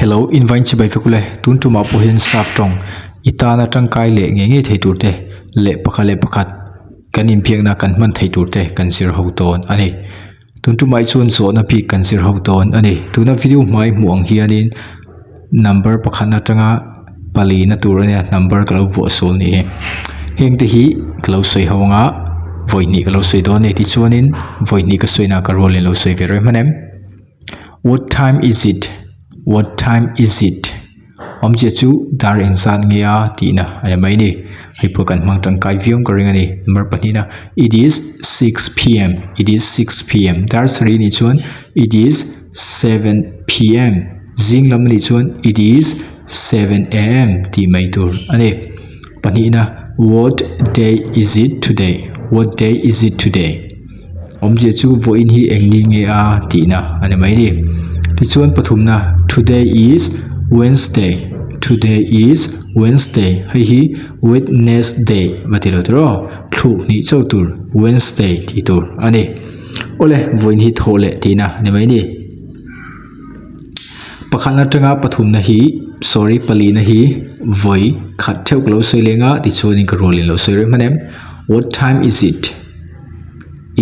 Hello in vain chibai vek ule tun tumah pawh hian sap tawng i tana tangkai leh ngei ngei thei tur te leh pakhat leh pakhat kan inbiakna kan hman thei tur te kan zir ho dawn a ni. Tun tumah hi chuan zawhna bik kan zir ho dawn a ni. Tuna video hmai hmuh ang hianin number pakhat atanga palina tur a nia number ka lo vuah sual ni hi. Heng te hi ka lo sawi ho anga vawi hnih ka lo sawi dawn a ni tichuanin vawi hnih ka sawi na ka rualin lo sawi ve reng hman em. What time is it? What time is it? Awmzia chu dar engzat nge a tihna a ni mai a ni. Hei pawh kan hmang tangkai viau ka ring a ni. Number pahnihna it is 6 pm it is 6 pm dar sarih anih chuan it is 7 pm zing lam anih chuan it is 7 am tih mai tur a ni. Pahnihna what day is it today what day is it today Awmzia chu vawiin hi eng ni nge a tihna a ni mai a ni. Tichuan pathumna today is Wednesday today is Wednesday hei hi Wednesday va ti lo tur aw thluk hnih chauh tur Wednesday tih tur a ni. Awle vawiin hi thawh leh tihna a ni mai a ni. Pakhat atanga pathumna hi sorry palina hi vawi khat theuh ka lo sawi leng a tichuanin ka rualin lo sawi reng hman em what time is it?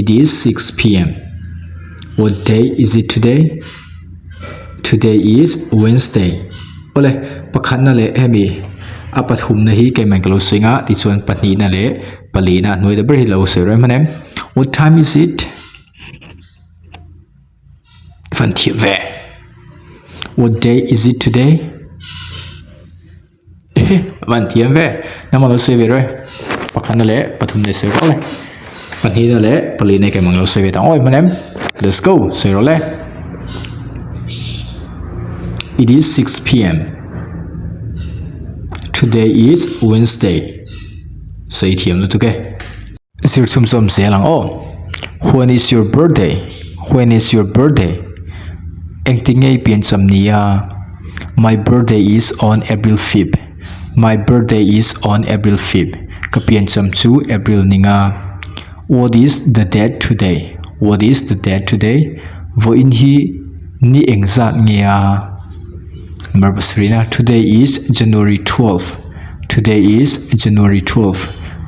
It is 6 pm. What day is it today? Today is Wednesday. Ole, pakhatna leh hemi a pathumna hi keiman ka lo sawi nga tichuan pahnihna leh palina hnuai ta ber hi lo sawi reng hman em. What time is it? Van thiam ve. What day is it today? Van thiam ve nangmah lo sawi ve rawh e pakhatna leh pathumna sawi rawh le pahnihna leh palina keimah lo sawi ve ta ang aw hman em let's go sawi rawh le it is 6 pm today is Wednesday sawi thiam lutuk e zir chhum chawm zel ang aw when is your birthday when is your birthday engtin nge i piancham ni a my birthday is on April 5th my birthday is on April 5th ka piancham chu April ni nga what is the date today what is the date today vawiin hi ni engzat nge a number pasarih na today is January 12 Today is January 12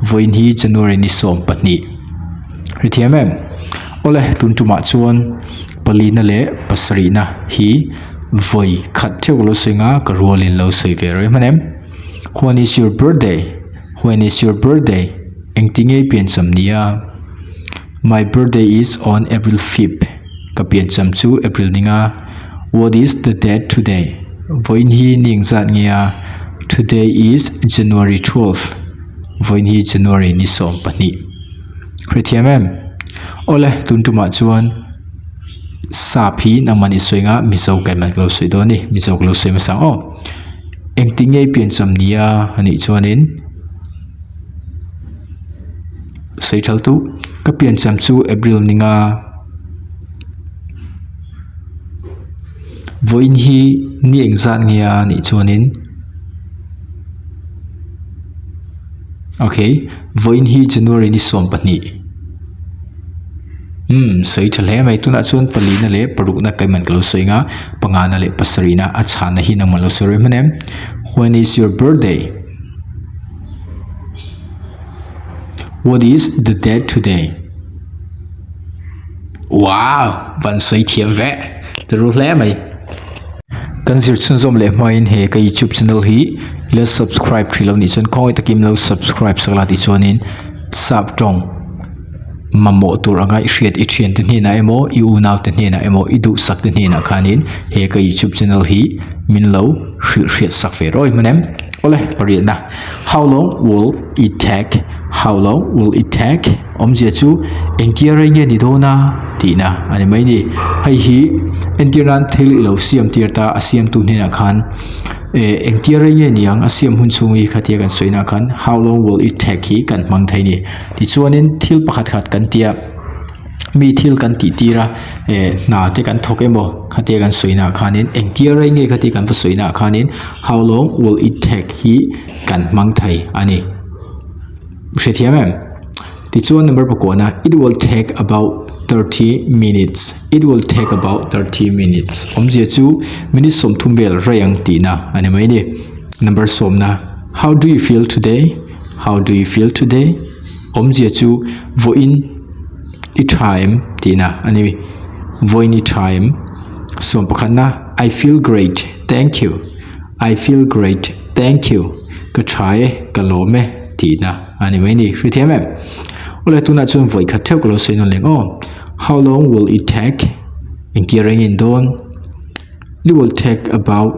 Vawiin hi January ni 12 Hrethiam em? Awle tun tumah chuan palina leh pasarihna hi vawi khat theuh ka lo sawi nga ka rualin lo sawi ve reng hman em? When is your birthday? When is your birthday? Engti nge i piancham ni a? My birthday is on April 5th Ka piancham chu April ni nga What is the date today? Vawiin hi ni engzat nge a? Today is January 12 Vawiin hi January ni 12 Hrethiam em? Awle tun tumah chuan sap hi nangmah ni sawi nga Mizo kaiman ka lo sawi dawn a ni Mizo ka lo sawi hmasa ang aw Engtin nge i piancham ni a anih chuanin Sawi thal tu ka piancham chu April ni nga. Vawiin hi ni engzat nge a nih chuanin okay vawiin hi January ni 12 umm sawi tha hle mai tunah chuan palina leh parukna kaiman ka lo sawi anga pangana leh pasarihna a chhanna hi nangmah lo sawi reng hman em when is your birthday what is the date today Wow! Van sawi thiam ve. Ti ru hle mai. Kan zir chhunzawm leh hmain he ka youtube channel hi ila subscribe three lo nih chuan khawngaih takin lo subscribe sak la tichuanin sap tawng mamawh tur anga i hriat i thian te hnenah emaw i unau te hnenah emaw i duhsak te hnenah khanin he ka youtube channel hi min lo hrilh hriat sak ve rawih hman em. Awle pariatna how long will it take how long will it take awmzia chu engtia rei nge ni dawn a tihna a ni mai a ni hei hi entir nan thil i lo siam tir ta a siamtu hnenah khan eh engtia rei nge ni ang a siam hun chhung hi khatia kan sawi nah khan how long will it take hi kan hmang thei a ni tichuanin thil pakhat khat kan tia mi thil kan tih tir a eh hna te kan thawk emaw khatia kan sawi nah khanin engtia rei nge khatia kan va sawi nah khanin how long will it take hi kan hmang thei a ni hrethiam em. Tichuan number pakuana, It will take about 30 minutes. It will take about 30 minutes. Awmzia chu minute 30 vel rei ang tihna a ni mai ni. Number sawmna, How do you feel today? How do you feel today? Awmzia chu vawiin i tha em tihna a ni. Vawiin i tha em? Sawm pakhatna, I feel great, thank you. I feel great, thank you. Ka tha e, ka lawm e tihna a ni mai ni. Hrethiam em? Awle tunah chuan vawi khat theuh ka lo sawi nawn leng aw. How long will it take? Engtia reng in dawn? It will take about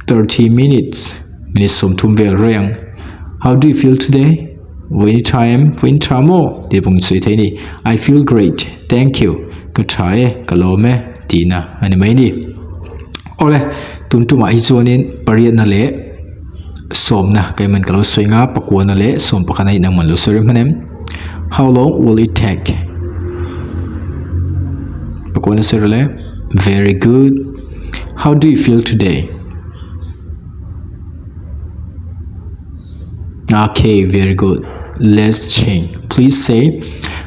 30 minutes. Minute 30 vel reng. How do you feel today? Vawiin i tha em? Vawiin tha maw? Tih pawh min sawi thei a ni. I feel great, thank you. Ka tha e, ka lawm e tihna a ni mai ni. Awle, tun tumah hi chuanin pariatna leh sawmna ka inman ka lo sawi nga, pakuana leh sawm pakhatna hi nangman lo sawi rem hman em? How long will it take? Pakuana sawi rawh le. Very good. How do you feel today? Okay, very good. Let's change. Please say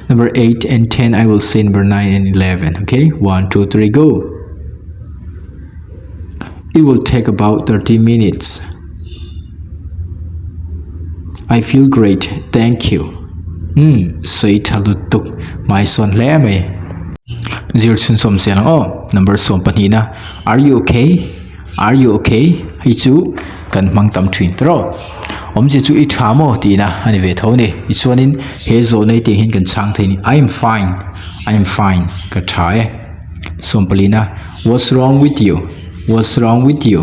number 8 and 10. I will say number 9 and 11. Okay, 1, 2, 3, go. It will take about 30 minutes. I feel great. Thank you. Hmm, sawi tha lutuk. Hmai sawn hle mai. Zir chhunchawm zel ang aw. Number 12 na. Are you okay? Are you okay? Hei chu kan hmang tam thin ta rawh. Awmzia chu i tha maw tihna a ni ve tho a ni. Tichuanin he zawhna hi tiang hian kan chhang thei a ni. I am fine. I am fine. Ka tha e. Sawmpalina, What's wrong with you? What's wrong with you?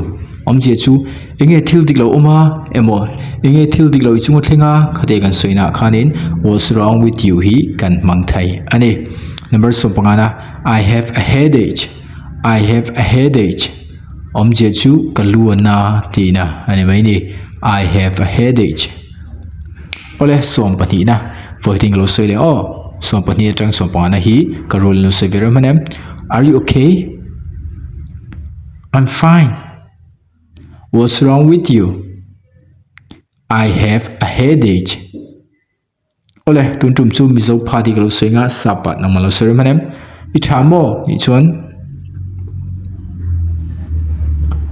Awmzia chu enge thil dik lo awm a emaw enge thil dik lo i chunga thleng a khate kan sawi naah khanin what's wrong with you hi kan hmang thei a ni. Number sawmpangana, I have a headache. I have a headache. Awmzia chu ka lu a na tihna a ni mai ni. I have a headache. Awle 12 na vawitin ka lo sawi leh aw. 12 atang 15 na hi ka rul in lo sawi ve reuh hman em. Are you okay? I'm fine. What's wrong with you? I have a headache. Awle, tun tum chu Mizo pha tih ka lo sawi nga, sap ah nangmah lo sawi rem hman em? I tha maw? Nih chuan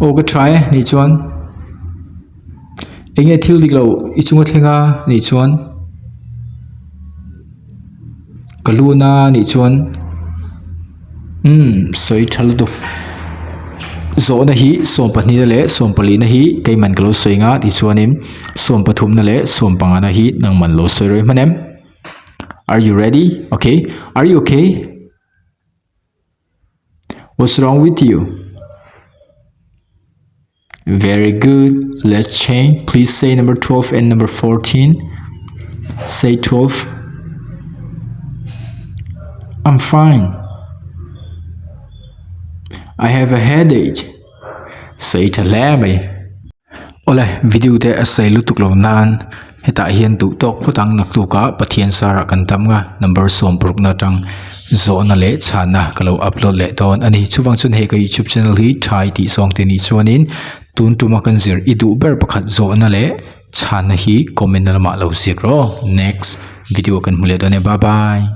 Aw ka tha e, nih chuan Enge thil dik lo i chunga thleng a, nih chuan Ka lu na nih chuan Umm sawi tha lutuk zawhna hi 12 na leh 14 na hi keiman ka lo sawi nga tichuanin 13 na leh 15 na hi nangman lo sawi rawih hman em are you ready okay are you okay what's wrong with you Very good. Let's change. Please say number 12 and number 14. Say 12. I'm fine. I have a headache. Say tha hle mai. Awle, video te a sei lutuk lo nan hetah hian duh tawk phawt ang naktuk ah Pathian sarah kan tam nga number 16 na atang Zawhna leh chhanna ka lo upload leh dawn a ni. Chuvang chuan hei ka YouTube channel hi Thai tih zawng te nih chuanin tun tuma kan zir i duh ber pakhat zawhna leh chhanna hi comment na lamah lo ziak rawh aw. Next video kan hmu leh dawn e. Bye bye.